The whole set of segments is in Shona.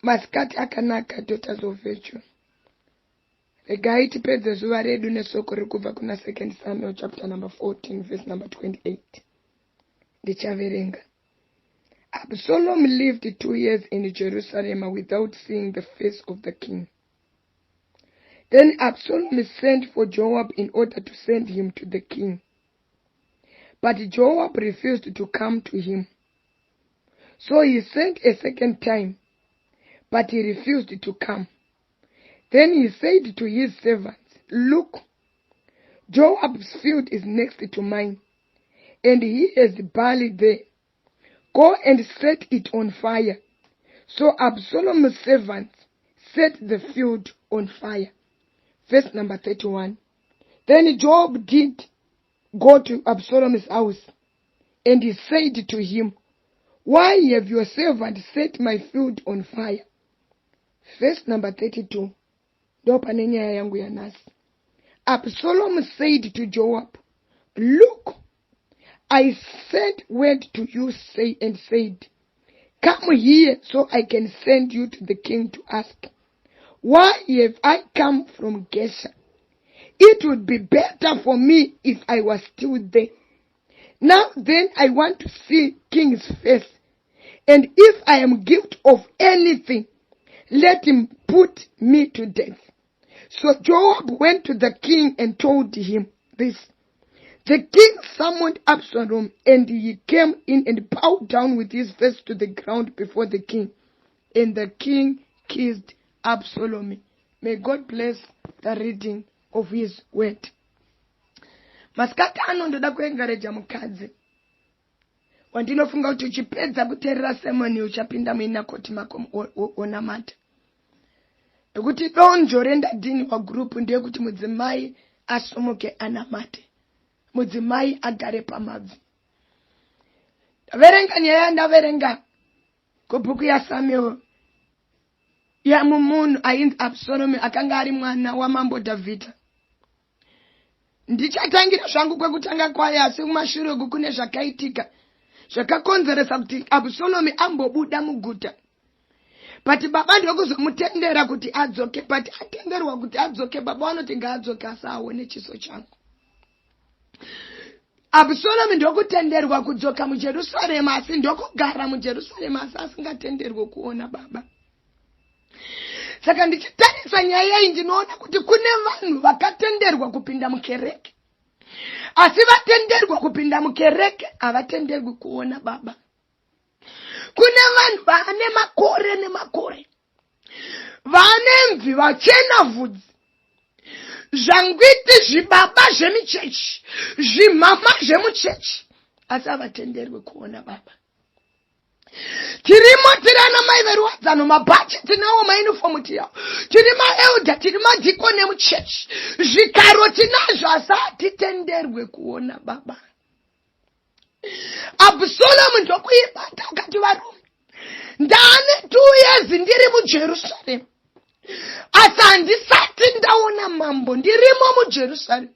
Masikati akanaka daughters of virtue. Regai tipedze zuva redu nesoko riri kubva kuna 2 Samuel chapter number 14 verse number 28. Ndichaverenga. Absalom lived 2 years in Jerusalem without seeing the face of the king. Then Absalom sent for Joab in order to send him to the king. But Joab refused to come to him. So he sent a second time, but he refused to come. Then he said to his servants, Look, Joab's field is next to mine, and he has barley there. Go and set it on fire. So Absalom's servants set the field on fire. Verse number 31. Then Joab did go to Absalom's house, and he said to him, Why have your servant set my field on fire? Verse number 32. Ndo pane nyaya yangu yanhasi. Absalom said to Joab, Look, I sent word to you say and said, Come here so I can send you to the king to ask, Why have I come from Geshur? It would be better for me if I was still there. Now then I want to see king's face. And if I am guilty of anything, let him put me to death. So Joab went to the king and told him this. The king summoned Absalom, and he came in and bowed down with his face to the ground before the king. And the king kissed Absalom. May God bless the reading of his word. Masikati ano ndoda kuengareja mukadzi wandinofunga kuti uchipedza kuteerera sermon uchapinda muinner court mako onamata, nekuti donzvo rendadhiniwa group ndeyekuti mudzimai asumuke anamate, mudzimai agare pamabvi. Ndaverenga nyaya yandaverenga kubhuku yaSamuel yamumunhu ainzi Absalomi, akanga ari mwana wamambo Dhavhidha. Ndichatangira zvangu kwekutanga kwayo, asi kumashure uku kune zvakaitika zvakakonzeresa kuti Absalomi ambobuda muguta, but baba ndokuzomutendera kuti adzoke. But atenderwa kuti adzoke, baba vanoti ngaadzoke asi aone chiso changu. Absalomi ndokutenderwa kudzoka muJerusarema, asi ndokugara muJerusarema, asi asingatenderwe kuona baba. Saka ndichitarisa nyaya iyi, ndinoona kuti kune vanhu vakatenderwa kupinda mukereke, asi vatenderwa kupinda mukereke havatenderwi kuona baba. Kune vanhu vaane makore nemakore, vane mvi, vachena vhudzi, zvangwiti, zvibaba zvemichechi, zvimama zvemuchechi, asi havatenderwi kuona baba. Tirimo, tiri ana mai veruwadzano, mabhachi tinawo, mauniform tiyawo, tiri maelder, tiri madhikoni emuchechi, zvikaro tinazvo, asi hatitenderwe kuona baba. Absalomu ndokuibata akati, "Varume, ndaane 2 years ndiri muJerusarema, asi handisati ndaona mambo. Ndirimo muJerusarema,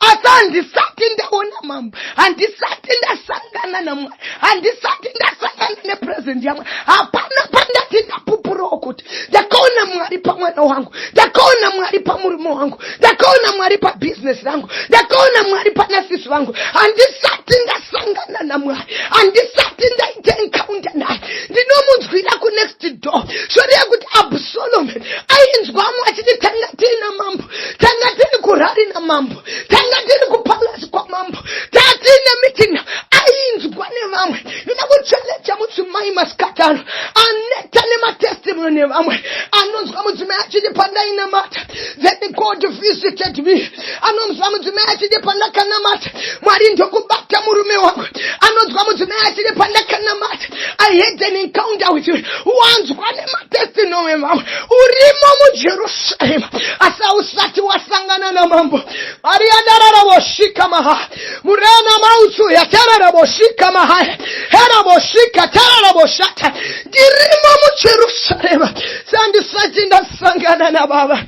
asi handisati ndaona mambo, handisati ndasangana naMwari, handisati ndasangana nepresence yaMwari. Hapana pandati ndapupurawo kuti ndakaona Mwari pamwana wangu, ndakaona Mwari pamurume wangu, ndakaona Mwari pabhizinesi rangu, ndakaona Mwari pana sisi vangu. Handisati ndasangana naMwari, handisati ndaita encounter naye. Ndinomunzwira kunext door." Zvoreva kuti Absalom ainzwamo achiti, "Tanga tiina mambo, tanga tiri kurally namambo, tanga tiri kupalace kwamambo, tatiine meeting." Ainzwa nevamwe. Ndinoda kuchallenja mudzimai masikati ano aneta nematestimony nevamwe. Anonzwa mudzimai achiti, "Pandainamata, then God visited me." Anonzwa mudzimai achiti, "Pandakanamata, Mwari ndokubata murume wangu." Anonzwa mudzimai achiti, "Pandakanamata, I had an encounter with you." Wanzwa nematestimony evamwe, urimo muJerusarema, asi hausati wasangana namambo. Mariandararavoshika maha murena mautsu yatararavoshika mahaya heravoshika tararavoshata. Ndirimo muJerusarema, sandisati ndasangana nababa.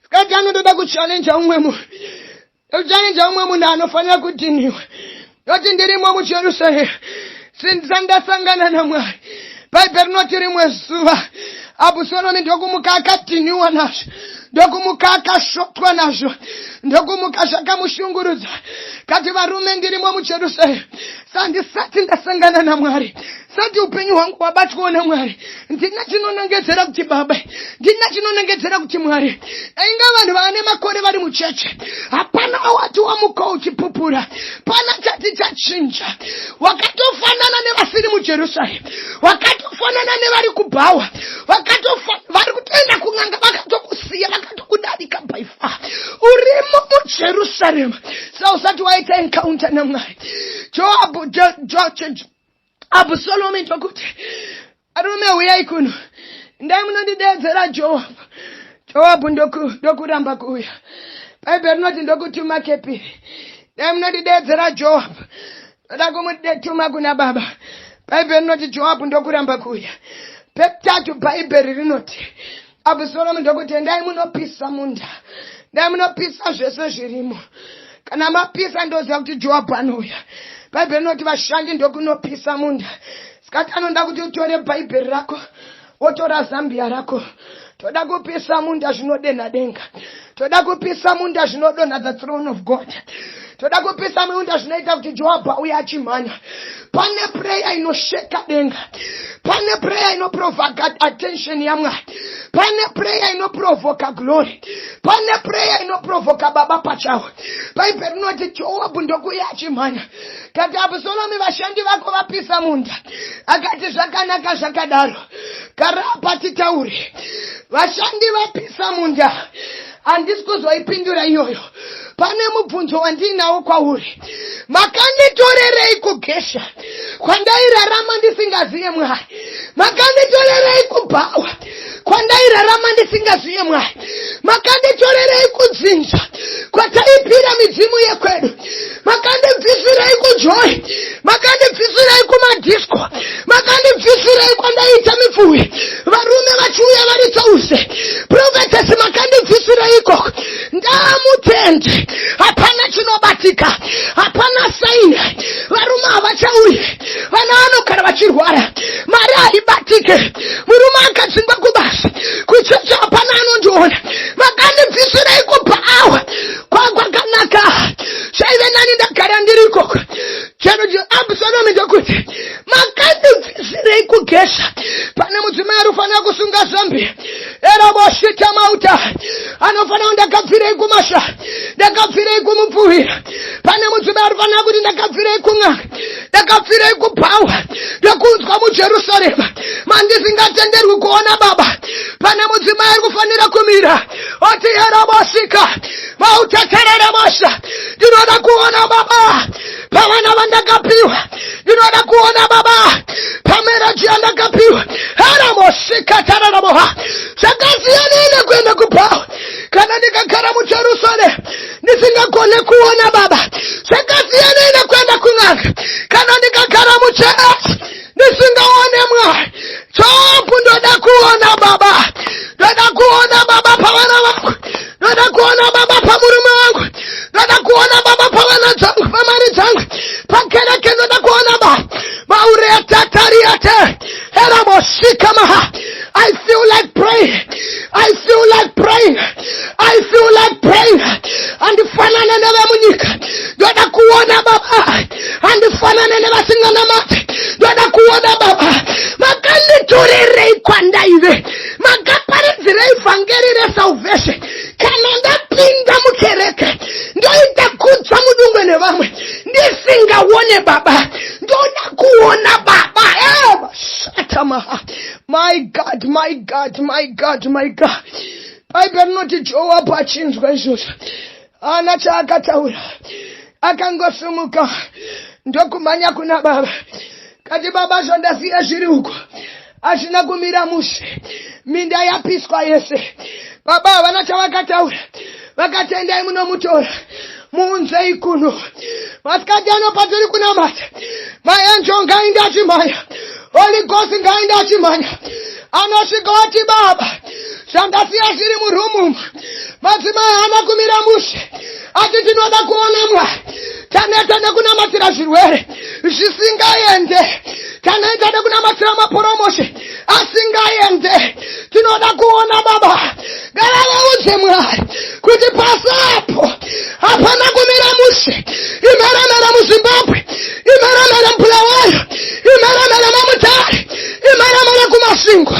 Kati anotoda kuchallenja umwe munhu, kuchallenja umwe munhu anofanira kudhiniwa, oti, "Ndirimo muJerusarema, sandasangana naMwari." Bhaibheri rinoti rimwe zuva Abhusaromi ndokumuka akadhiniwa nazvo, ndokumuka akashotwa nazvo, ndokumuka zvakamushungurudza. Kati varume ndirimo muJerusarema, sandisati ndasangana naMwari, sati upenyu hwangu hwabatwawo naMwari, ndina chinonongedzera kuti baba, ndina chinonongedzera kuti Mwari. Inga vanhu vaane makore vari mucheche, hapana awati wamuka uchipupura, pana chati chachinja. Wakatofanana nevasiri muJerusarema, wakatofanana nevari kubhawa, vari kutoenda kun'anga, vakatokusiya, vakatokudarika by far. Urimo muJerusarema, sa usati waita encounter naMwari. Joabu, jo, jo, jo, Abhusaromi ndokuti arume huyai kuno, ndai munondideedzera Joabhu. Joabhu ndokuramba kuuya. Bhaibheri rinoti ndokutuma kepiri, dai munondideedzera Joabhu, ndoda kumutuma kuna baba. Bhaibheri rinoti Joabhu ndokuramba kuuya. Pekutatu Bhaibheri rinoti Abhusaromi ndokuti endai munopisa munda, ndai munopisa zvese zvirimo. Kana mapisa ndoziva kuti Joabhu anouya. Bhaibheri rinoti vashandi ndokunopisa munda. Sikati anoda kuti utore Bhaibheri rako wotora zambia rako. Toda kupisa munda zvinodenha denga. Toda kupisa munda zvinodonha the throne of God. Toda kupisa munda zvinoita kuti Joabhu auye achimhanya. Pane prayer inosheka denga. Pane prayer inoprovoka attention yaMwari. Pane prayer inoprovoka glory. Pane prayer inoprovoka baba pachavo. Bhaibheri rinoti Joabhu ndokuuya achimhanya. Kati Abhusaromi vashandi vako vapisa munda. Akati zvakanaka zvakadaro. Gara titaure. Vashandi vapisa munda. Handisi kuzoipindura iyoyo. Pane mubvunzo wandiinawo kwauri. Makanditorerei kugesha kwandairarama ndisingaziye Mwari? Makanditorerei kubhawa kwandairarama ndisingaziye Mwari? Makanditorerei kudzinza kwataipira midzimu yekwedu? Makandibvisirei kujoy? Makandibvisirei kumadisco? Makandibvisirei kwandaiita mipfuwi varume vachiuya vari tause? Prophetess, makandibvisirei ikoko? Ndamutende, hapana chinobatika, hapana saini, varume havachauyi, vana vanogara vachirwara, mari haibatike, murume akadzingwa kubasa, kucheche hapana anondiona. Makandibvisirei kubhaawa kwakwakanaka? Zvaive nani ndagara ndiri ikoko. Chero Abhusaromi ndokuti makandibvisirei kugesha? Pane mudzimai ari kufanira kusunga zambia eraboshita mauta, anofanira kuti ndakabvirei kumasha, ndakabvirei kumupfuhwira. Pane mudzimai ari kufanira kuti ndakabvirei kun'anga, ndakabvirei kubhawa, ndokunzwa muJerusarema mandisingatenderwi kuona baba. Pane mudzimai ari kufanira kumira oti erabosika mautatararabasa, ndinoda kuona baba pavana vandakapiwa, ndinoda kuona baba pamereji yandakapiwa. Eramosikatararaboha, zvakasiyanei nekuenda kubhawa kana ndikagara muJerusarema ndisingagone kuona baba? Zvakasiyanei nekuenda kun'anga kana ndikagara muchechi ndisingaone Mwari? Joabhu, ndoda kuona baba, ndoda kuona baba pavana vangu, ndoda kuona baba pamurume wangu, ndoda kuona baba pavana dzangu, pamari dzangu, pakereke, ndoda kuona baba maureatatariate eramosikamaha. I feel like praying. I feel like praying. I feel like praying. Handifanane nevemunyika. Ndoda kuona baba. Handifanane nevasinganamati. Ndoda kuona baba. Makanditorerei kwandaive? Makaparidzirei vhangeri resalvation? Kana ndapinda mukereke ndoita kudza mudungwe nevamwe ndisingaone baba. Ndoda kuona baba. Shatamaha. My God, my God, my God, my God. Bhaibheri rinoti Joabhu achinzwa izvozvo haana chaakataura, akangosimuka ndokumhanya kuna baba. Kati baba, zvandasiya zviri uko hazvina kumira mushe, minda yapiswa yese. Baba havana chavakataura, vakati endai munomutora muunzei kuno. Masikati ano patiri kunamata, maenjo ngainde achimhanya, Holy Ghost ngainde achimhanya. Anosvika oti baba, zvandasiya zviri murumu, madzimai haana kumira mushe, ati tinoda kuona Mwari. Taneta nekunamatira zvirwere zvisingaende. Taneta nekunamatira maporomoshi asingaende. Tinoda kuona Baba. Ngavaudze Mwari kuti pasi apo hapana kumira mushe. Imheremhere muZimbabwe, imheremhere muBulawayo, imheremhere maMutare, imheremhere kuMasvingo.